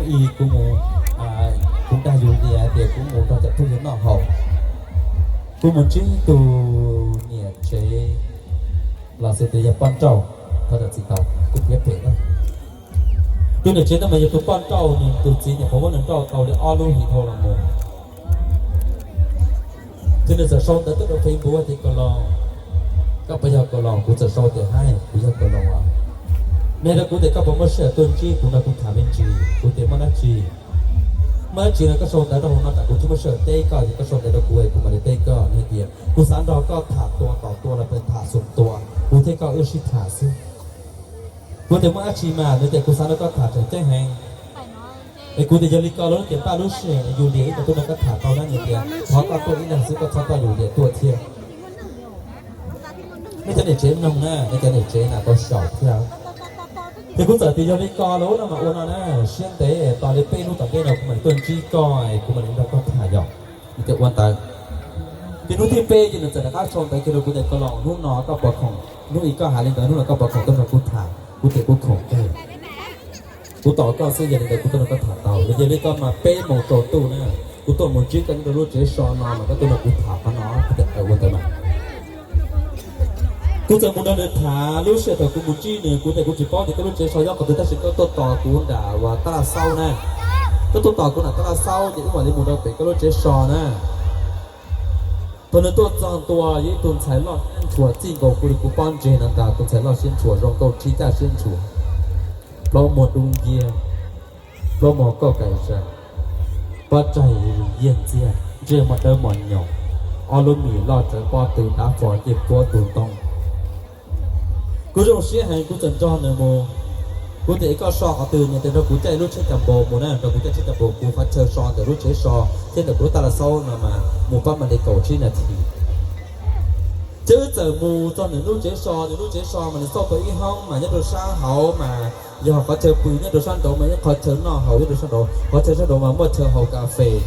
Kuv mus, kuv dag yus tias, tias kuv mus nrog cov tub yug noj haus, kuv mus ntsib tus niam tsev los xws tias yog poj nrauj, thov zam txim ntau, kuv piav phem na. Tus niam tsev ntawd mas yog tus poj nrauj, nws tus txiv nyuam qhuav muab nws nrauj tau li ob lub hlis dhau los mus. Ces nws txawm sau ntawv tuaj rau Facebook tias Kos Loos, koj puas yog Kos Loos? Kuv txawm sau tias haib, kuv yog Kos Loos os. Nws hais rau kuv tias koj puas muaj sij hawm tuaj ntsib kuv no, kuv tham me ntsis. Kuv tias muaj dab tsi? Muaj dab tsi no koj sau ntawv rau hauv no tsam kuv tsis muaj sij hawm teb koj, ces koj sau ntawv rau kuv es kuv mam li teb koj. Nws hais tias kuv xav nrog koj tham tua tom tua los puas tham xoom tua, kuv thiab koj wb sib tham xwb. Kuv tias muaj dab tsi mas? Nws tias kuv xav nrog koj tham tseem ceeb heev. Es kuv tias yog li ko los tias npaj lub sij hawm yus liam wb mam tuaj nrog koj tham tau na. Nws tias thov koj tuaj ib leeg xwb, koj txhob coj yus liam tuaj thiab. Nej cov niam tsev mloog na, nej cov niam tsev na tau xyaum thiab. Ces kuv txawm tias yog li ko los no mas ua no na, siab ntev tos li peb hnub tom ntej no kuv mam li tuaj ntsib koj, kuv mam li nrog koj tham yom. Nws tias ua ntawd. Ces hnub thib peb ces nws txawm rov qab sau ntawv kiag rau kuv tias Kos Loos, hnub no koj puas khoom? Hnub ib koj hais li ntawd, hnub no koj puas khoom tuaj nrog kuv tham? Kuv tias kuv khoom kawg, kuv tos koj xwb, yog li ntawd kuv tuaj nrog koj tham tau. Yog li koj mas peb moos tsaus ntuj na, kuv tuaj mus ntsib koj nyob rau lub tsev so no mas koj tuaj nrog kuv tham qhov no. Kuv tias ua ntawd mas. Kuv txawm mus nrog nws tham. Lub sij hawm thaum kuv mus ntsib nws, kuv tias kuv tsis paub tias koj lub tsev so nyob qhov twg, tab sis koj tuaj tos kuv nram uas Tab Laj Xaub na. Koj tuaj tos kuv nram Tab Laj Xaub ces wb mam li mus rau pem koj lub tsev so na. Thaum nws tuaj txog ntua, yog ib tug ntxhais loj siab ntshua txij nkaus kuv li, kuv pob ntseg no ntag, tus ntxhais loj siab ntshua, zoo nkauj, tsib caj siab ntshua, plaub muag dub nciab, plaub muag kauj kais zais, pob tsaig yiag ntxiag, ntsej muag dawb mos nyoos, ob lub mis loj tsawv pob tw, dab fo cej puab tus ntoo. Kuv zoo siab heev, kuv txawm nrog nws mus. Kuv tias koj so qhov twg? Nws tias nrog kuv caij lub tsheb cab npaus mus na, nrog kuv caij tsheb cab npaus, kuv qhov chaw so ntawm lub tsev so thiab ntawm kuv lub Tab Laj Xaub no mas mus pab mam li kaum tsib nas this. Ces wb txawm mus txog nws lub tsev so, nws lub tsev so mas nws xauj tau ib hoob mas nyob rau sab hauv mas yog qhov chaw pw, nyob rau sab nraud mas ib qhov chaw noj haus nyob rau sab nraud, qhov chaw sab nraud mas muaj chaw haus kas fes.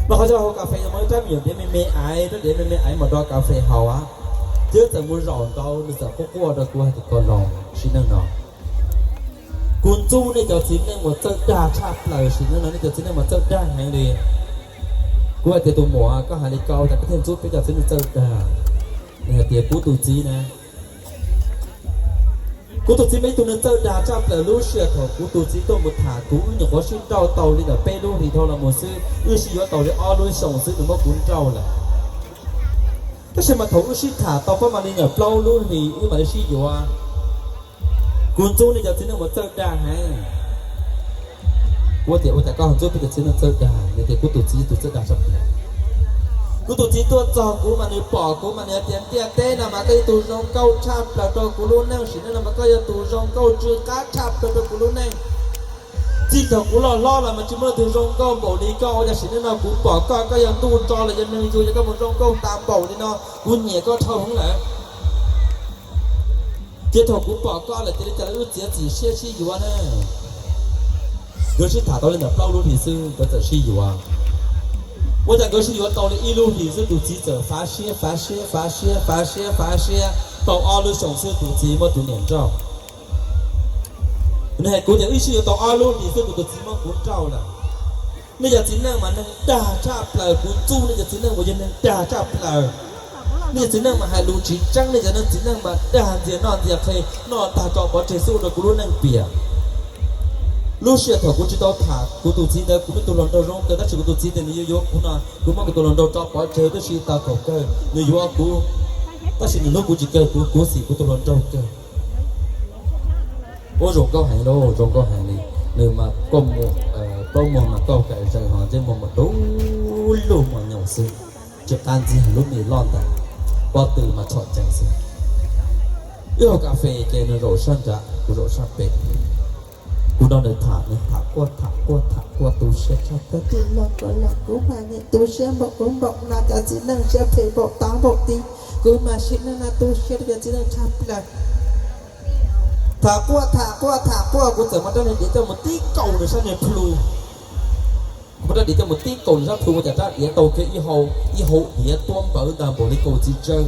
Mas qhov chaw haus kas fes no mas ib rab me nyuam diav me me aiv, rab diav me me aiv mas do kas fes haus a. Ces wb txawm mus zaum nraud, nws txawm quaj quaj rau kuv hais tias Kos Loos, sim neej no kuv ntxub nej cov txiv neej mas txawj dag tshaj plaws, sim neej no nej cov txiv neej mas txawj dag heev li. Kuv hais tias tus muam, koj hais li ko cas koj thiaj ntxub peb cov txiv neej txawj dag? Nws hais tias kuv tus txiv na, kuv tus txiv mas ib tug neeg txawj dag tshaj plaws. Lub sij hawm thaum kuv tus txiv tuaj mus tham kuv, wb nyuam qhuav sib nrauj tau li ntawm peb lub hlis dhau los mus xwb, wb sib yuav tau li ob lub xyoos xwb nws muab kuv nrauj lawm. Tab sis mas thaum wb sib tham tau pab mam li ntawm plaub lub hlis wb mam li sib yuav. Kuv ntxub nej cov txiv neej mas txawj dag heev. Kuv tias ua cas koj ntxub peb cov txiv neej txawj dag? Nws tias kuv tus txiv tus txawj dag tshaj plaws. Kuv tus txiv tuaj txog kuv mas nws pom kuv mas nws hais tias ntiaj teb no mas koj yog tus zoo nkauj tshaj plaws rau kuv lub neej, sim neej no mas koj yog tus zoo nkauj tsw qab tshaj plaws rau kuv lub neej. Txij thaum kuv loj hlob los mas tsis muaj leej twg zoo nkauj npaum li koj, ua cas sim neej no kuv pom koj, koj yog ntuj tso los yog neeg yug, yog koj mus zoo nkauj tas npaum li no, kuv nyiam koj dhau heev lawm. Ces thaum kuv pom koj lawm ces li cas los wb txiav txim siab sib yuav na. Nkawd sib tham tau li ntawm plaub lub hlis xwb nkawd txawm sib yuav. Ua cas nkawd sib yuav tau li ib lub hlis xwb tus txiv txawm fav siab fav siab fav siab fav siab fav siab, tau ob lub xyoos xwb tus txiv muab tus niam nrauj. Nws hais kuv tias wb sib yuav tau ob lub hlis xwb kuv tus txiv muab kuv nrauj lawm. Nej cov txiv neej mas neeg dag tshaj plaws, kuv ntxub nej cov txiv neej uas yog neeg dag tshaj plaws. Nej cov txiv neej mas hais lus tsis tseeb, nej cov neeg txiv neej mas dag ntxias noj ntxias qhe, noj tag tso pov tseg xwb ua rau kuv lub neej piam. Lub sij hawm thaum kuv tsis tau tham kuv tus txiv ntawd kuv muaj tus hluas nraug zoo kawg, tab sis kuv tus txiv tias nws yuav yuav kuv no, kuv muab kuv tus hluas nraug tso pov tseg, tab sis tau thaum kawg nws yuav kuv, tab sis nws hlub kuv tsis kawg, kuv khuv xim kuv tus hluas nraug kawg. Ua zoo nkauj heev lauj, zoo nkauj heev li. Nws mas koj muag, plaub muag mas kauj kais zees ho ntsej muag mas dub lug mos nyoos xwb, tsw qab ntxiag, lub mis loj ntawd, pob tw mas tshom cees xwb. Wb haus kas fes ces nws zaum sab nrad kuv zaum sab pem. Kuv nrog nws tham, nws tham quaj tham quaj tham quaj tu siab tshaj plaws, tij laug Kos Loos, kuv mas nim tu siab npaum ub npaum no, cov txiv neej siab phem npaum tod npaum tid, kuv mas sim neej no tu siab rau cov txiv neej tshaj plaws. Tham quaj tham quaj tham quaj, kuv txawm muab rab niag diav coj mus tib kaus nws sab niag plhu. Kuv muab rab diav coj mus tib kaus nws sab plhu, ua cas rab diav tau kiag ib hau, ib hau diav tuab npawv ntag npaum li kaus txiv tsawb.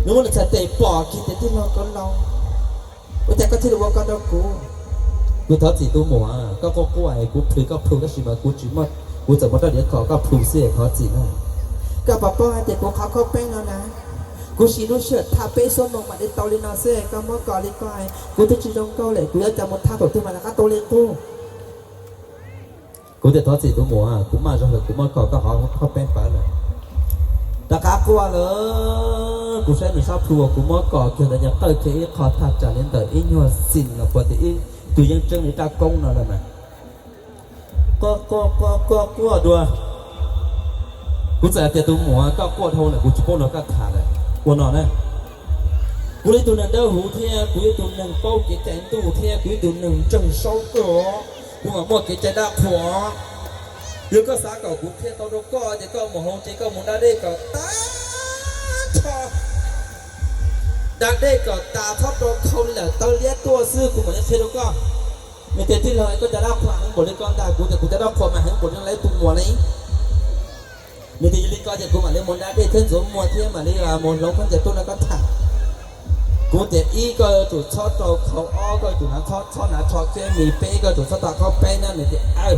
Nws muab nws txhais tes pom kiag tias tij laug Kos Loos, ua cas koj thiaj li ua ko rau kuv? Kuv thov txim tus muam, koj quaj quaj es kuv plhws koj plhu tab sis mas kuv tsis muaj, kuv txawm muaj rab diav kho koj plhu xwb, thov txim na. Koj puas paub hais tias kuv qhov khaub peeb no na, kuv siv lub sij hawm thaj peb xuab moos mam li tau li no xwb, koj muab kos li ko, kuv twb tsis zoo nkauj lawm, kuv yuav cas mus thaj thaum twg mam rov qab tau li qub. Kuv tias thov txim tus muam, kuv maj zog lawm kuv muab kos koj qhov khaub peeb pawv lawm. Rov qab quaj lawm, kuv saib nws sab plhu uas kuv muab kos kiag ntawd nyuag qawj kiag ib qho thaj tsam li ntawm ib nyuag xim los puas tias ib tug yeeb tseeb li raj koob no lawm mas. Quaj quaj quaj quaj quaj dua. Kuv txawm hais tias tus muam, koj quaj dhau lawm kuv tsis paub nrog koj tham lawm, ua no na. Kuv yog ib tug neeg dawb huv thiab kuv yog ib tug neeg paub kev cai ntuj thiab kuv yog ib tug neeg ntseeg saub kawg os, kuv mam muaj kev cai dab qhuas. Yog koj xav kom kuv qhia tau rau koj ces koj mus hauv tsev koj mus da dej kom tas tho, da dej kom tas txhob rau khau li lawm, taw liab tuaj xwb kuv mam li qhia rau koj. Nws tias tij laug, koj cov dab qhuas heev npaum li ko ntag, kuv tias kuv cov dab qhuas mas heev npaum li lawv tus muam ne. Nws tias yog li ko ces kuv mam li mus da dej thiab ntxuav muag thiab mam li mus hloov khaub ncaws tuaj nrog koj tham. Kuv tias ib, koj yuav tsum txhob rau khau, ob, koj yuav tsum hnav, txhob hnav tsho kiab mis, peb, koj yuav tsum txhob thaj khaub peeb na. Nws tias aw.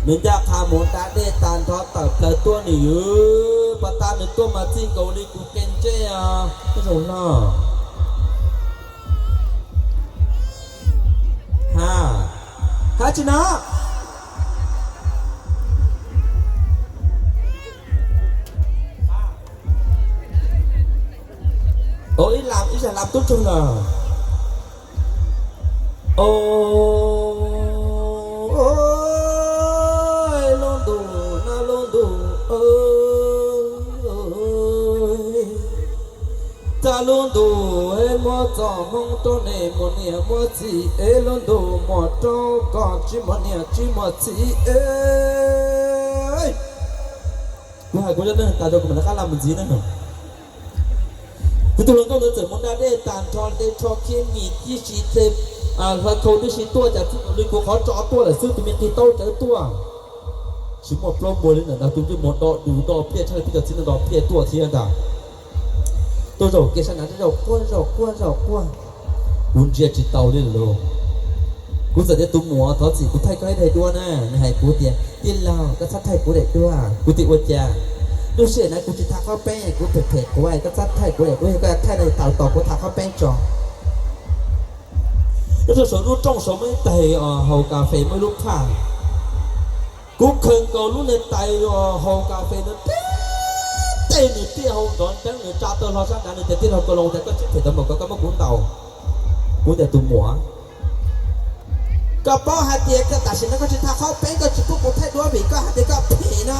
Nws ncaj qha mus da dej tag nrho tawm plaws tuaj nws ywg pas tas nws tuaj mas txij nkaus li kuv qe ntsej os, ib zaug no. Ha, hab tsi no? Ib lam ib zag lam tub tug na. O, lub ntuj na lub ntuj, cas lub ntuj muab txoj hmoo rau nej muaj niam muaj txiv es lub ntuj muab rau koj tsis muaj niam tsis muaj txiv es. Kuv hais kuv zaj neeg tas rau kuv mam rov qab lam mus ntxiv na. Kuv tus hluas nkauj ntawd txawm mus da dej tag nrho, hle tsho khiab mis tib si, hle hlawv khau tib si tuaj, cas txij nkaus li kuv qhov tso tuaj lawm xwb, tus me qig taub cawv tuaj. Tsis muaj plaub muag li ntawm ntag, tus ntsej muag do dus do pliaj tshaj li peb cov txiv neej do pliaj tuaj thiab ntag. Tuaj zaum kiag sab nrad zaum quaj zaum quaj zaum quaj. Kuv ntsia tsis tau li lawm. Kuv txawm tias tus muam, thov txim kuv thaij koj ib daim duab na. Nws hais kuv tias tij laug, koj txhob thaij kuv daim duab. Kuv tias ua cas? Lub sij hawm na kuv tsis thaj khaub peeb, kuv phem phem quav, koj txhob thaij kuv daim duab, yog koj thaij no tawm tos kuv thaj khaub peeb tso. Nyob rau saum lub rooj saud muaj ib tag haus kas fes muaj ib lub phaj. Kuv khaws nkaus lub niag tais haus kas fes ntawd, tej nws tiaj hau nrov nreeb, nws tsa taw hlo sab nrad, nws tias tij laug, koj los tias koj tsis phem tau npaum ko, koj muab kuv ntaus. Kuv tias tus muam, koj paub hais tias tam sim no koj tsis thaj khaub peeb, koj tsis pub kuv thaij duab vim koj hais tias koj phem no.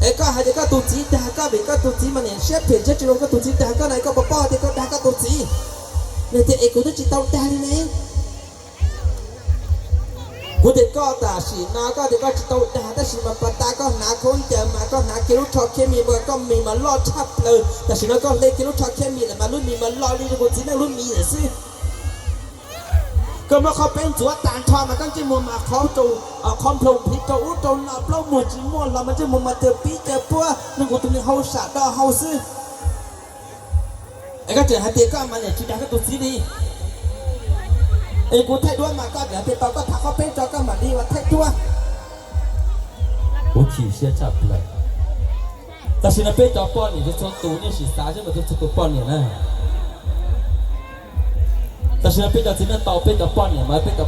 Es koj hais tias koj tus txiv dag koj vim koj tus txiv mas niam siab phem siab tsis zoo, koj tus txiv dag koj na, koj puas paub hais tias koj dag koj tus txiv? Nws tias es kuv twb tsis tau dag li ne. Kuv tias koj tam sim no koj tias koj tsis tau dag tab sis mas pas tas koj hnav khaub ncaws mas koj hnav kiag lub tsho khiab mis mas koj mis mas loj tshaj plaws, tam sim no koj hle kiag lub tsho khiab mis lawm mas lub mis mas loj li kuv txiv neej lub mis lawm xwb. Koj muab khaub peeb ntxuav tag nrho mas koj ntsej muag mas qhov nplhoos phiv rau ub rau no, plaub muag tsis muaj los mas ntsej muag mas cawv pib cawv puab li kuv tus niag hau sam do hau xwb. Es koj tseem hais tias koj mas niam tsis dag koj tus txiv li. Es kuv thaij duab mas koj tseem hais tias tos koj thaj khaub peeb tso koj mam li ua thaij duab. Kuv chim siab tshaj plaws. Tam sim no peb cov poj niam txhua tus nej sim xav seb mas txhua tus poj niam na. Tam sim no peb cov txiv neej tau peb cov poj niam mas peb cov